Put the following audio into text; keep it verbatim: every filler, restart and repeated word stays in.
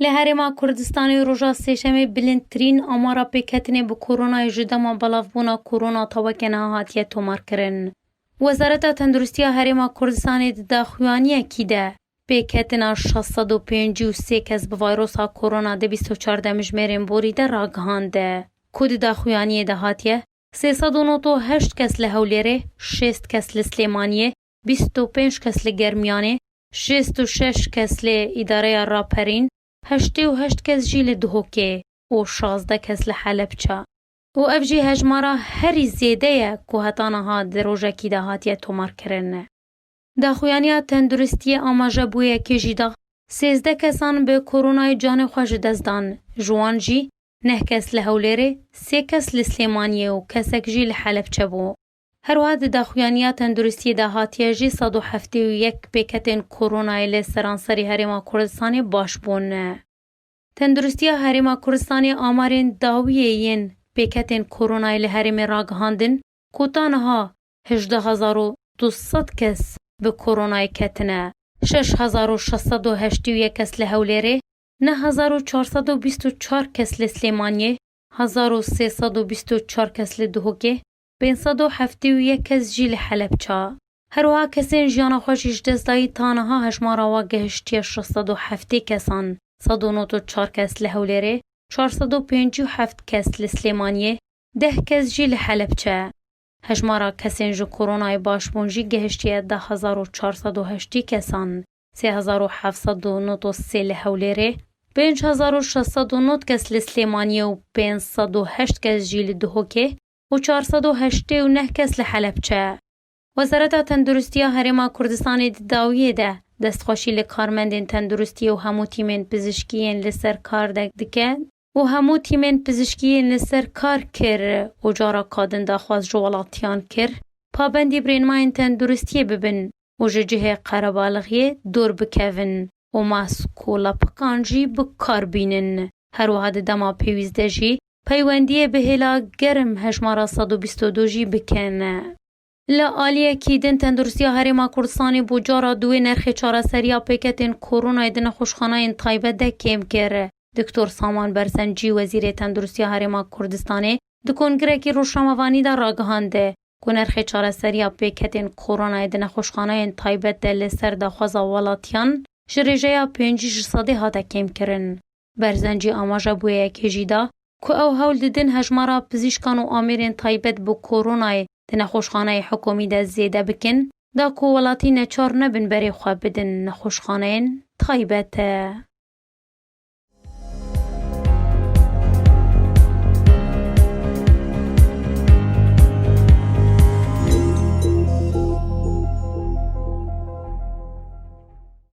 Li Herêma Kurdistanê roja Sêşemê bilindtirîn amara pêketinê bi koronayê ji dema belavbûna korona ta weke niha hatiye tomarkirin. Wezareta Tenduristiya Herêma Kurdistanê di daxuyaniyekî de pêketina şeş sed û pêncî û sê kes bi vayrosa korona di bîst û çar demjimêrên borî de ragihande, ku di daxuyaniyê de hatiye sê sed û nod û heşt kes li Hewlêrê, şêst kes li Silêmaniyê, bîst û pênc kes li Germiyanê, şêst û şeş kes li Îdareya Raperîn, heştê û heşt kes jî li Duhokê û şazdeh kes li Helebça. Û ev jî hejmara herî zêde ye ku heta niha di rojekî de hatiye tomarkirin. Daxuyaniya tenduristiyê amaje bûyekê jî da, sêzdeh kesan bi koronayê canê xwe ji dest dan. Ji wan jî neh kes li Hewlêrê, sê kes li Silêmaniyê û kesek jî li Helebçe bû. Her wiha di daxuyaniya tenduristiyê de hatiye jî sed û heftê û yek pêketên koronayê li seranserî Herêma Kurdistanê baş bûn. Tenduristiya Herêma Kurdistanê amarên dawiyê yên pêketên koronayê li herêmê ragihandin ku ta niha hejdeh hezar û du sed kes bi koronayê ketine. Şeş hezar û şeş sed û heştê û yek kes li Hewlêrê, neh hezar û çar sed û bîst û çar kes li Silêmaniyê, hezar û sê sed û bîst û çar kes li Duhokê, pênc sed û heftê û yek kes jî li Helebça. Her wiha kesên jiyana xwe jî ji dest dayî ta niha hejmara wa gehiştiye şeş sed û heftê kesan, sed û nod û çar kes li Hewlêrê, çar sed û pêncî û heft kes li Silêmaniyê, deh kes jî li Helebçe. Hejmara kesên ji koronayê baş bûn jî gehiştiye deh hezar û çar sed û heştê kesan, sê hezar û heft sed û nod û sê li Hewlêrê, pênc hezar û şeş sed û nod kes li Silêmaniyê û pênc sed û heşt kes jî li Duhokê û çar sed û heştê û neh kes li Helebçe. Wezareta Tenduristiya Herêma Kurdistanê di dawiyê de destxweşî li karmendên tenduristiyê û hemû tîmên pizişkî yên li ser kar de dike û hemû tîmên pizişkî yên li ser kar kir û cara kadin daxwaz ji welatiyan kir, pabendî bi rênmayên tenduristiyê bibin û ji cihê qerebalixiyê dûr bikevin û mask û lepikan jî bi kar bînin. Her wiha di dema pêwîst de jî peywendiyê bi hêla germ hejmara sed û bîst û du jî bikin. Li aliyekî din, Tenduristiya Herêma Kurdistanê bo cara duwê nerxê çareseriya pêketên koronayê di nexweşxanayên taybet de kêm kir. Doktor Saman Berzencî, Wezîrê Tenduristiya Herêma Kurdistanê, di kongirekî rojnamevanî de ragihande ku nerxê çareseriya pêketên koronayê di nexweşxanayên taybet de li ser daxwaza welatiyan ji rêjeya pêncî ji sedê hate kêmkirin. Berzencî amaje bûyeyekê jî da ku ew hewl didin hejmara pizîşkan û amêrên taybet bi koronayê di nexweşxaneyê hikûmî de zêde bikin, da ku welatî neçar nebin berê xwe bidin nexweşxaneyên taybet.